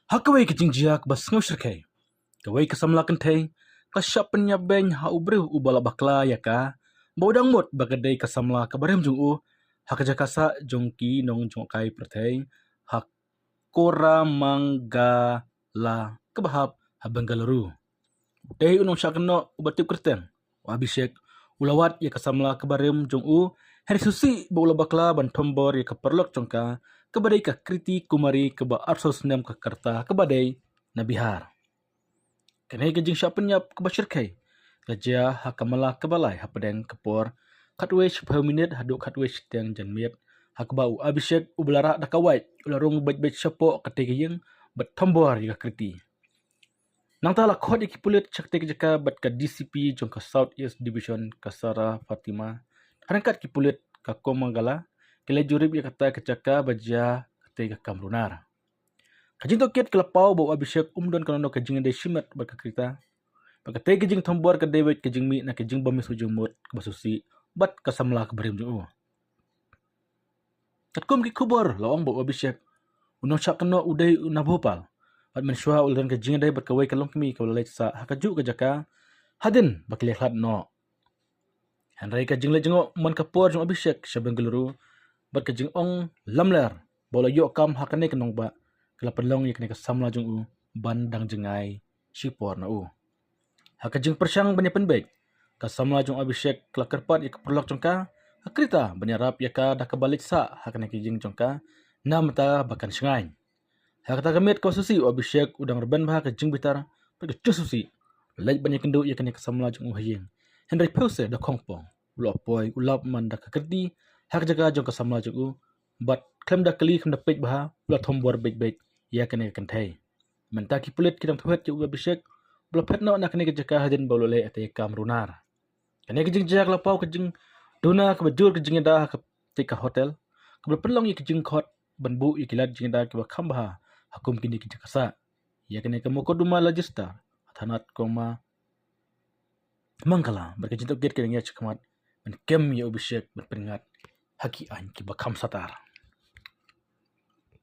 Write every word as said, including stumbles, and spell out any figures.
Ha kawei ka jingjia kaba sngewshyrkhei, kawei ka samla kynthei ka shah pynïap beiñ ha u briew uba la bakla ïa ka, ba u dang mut ba ka dei ka samla ka barim jong u, ha ka jaka sah jong ki nongjngohkai pyrthei ha Koramangala kaba hap ha Bengaluru. U dei u nongshah kynnoh uba tip kyrteng, u Abhishek, u la wad ïa ka samla ka barim jong u, hynrei shisha ba u la bakla ban thombor ïa ka paralok jong ka, kaba dei ka Kriti Kumari kaba arphew snem ka rta, kaba dei na Bihar. Kane ka jingshah pynïap kaba shyrkhei ka jia ha ka mala kaba lai hapdeng ka por khatwei shiphew minit haduh khatwei shiteng janmiet, ha kaba u Abhishek uba la rah da ka wait u la rung beit beit shapoh katei ka ïing bad thombor ïa ka Kriti. Nangta la khot ïa ki pulit sha katei ka jaka bad ka D C P jong ka South East Division, ka Sara Fatima, ryngkat ki pulit ka Koramangala, ki la jurip ïa katei ka jaka ba jia katei ka kam runar. Ka jingtohkit ka la paw ba u Abhishek um don kano kano ka jingïadei shimet bad ka Kriti, bad katei ka jingthombor ka dei beit ka jingmih na ka jingbym ïasuk jingmut kaba shisha bad ka samla ka barim jong u. Katkum ki khubor la ong ba u Abhishek, u nongshah kynnoh, u dei na Bhopal, bad mynshuwa u la don ka jingïadei bad kawei ka longkmie kaba la leit sah ha kajuh ka jaka hadien ba ki la ïakhlad noh. Hynrei ka jingleit jngoh man ka por jong u Abhishek sha Bengaluru bad ka jingong lamler ba u la ïoh kam ha kane ka nongbah, ka la pynlong ïa kane ka samla jong u ban dang jngai shipor na u. Ha ka jingpyrshang ban ïapynbeit, ka samla jong u Abhishek ka la kyrpad ïa ka paralok jong ka, ka Kriti, ban ïarap ïa ka da kaba leit sah ha kane ka ïing jong ka na ka bynta ba kan shngaiñ. Ha kata ka miet kaba shisha u Abhishek u dang rben bha ka jingbitar bad ka jingshisha. U la leit ban ïakynduh ïa kane ka samla jong u ha ïing, hynrei phew seh da khongpong u la poi, u lap man da ka Kriti ha ka jaka jong ka samla jong u, bad khlem da kylli khlem da peit bha u la thombor beit beit ïa kane ka kynthei. Mynta ki pulit ki dang thawet ïa u Abhishek ba la phet noh na kane ka jaka hadien ba u la leh katei ka kam runar. Kane ka jingjia ka la paw ka jingduna kaba jur ka jingïada ha katei ka hotel, kaba la pynlong ïa ka jingkhot ban buh ïa ki lad jingïada kiba kham bha ha kum kine ki jaka sah. Ïa kane ka mukotduma la register ha thanat Koramangala, bad ka jingtohkit ka dang ïaid shakhmat ban kem ïa u Abhishek ban pynngat ha ki aiñ kiba kham satar.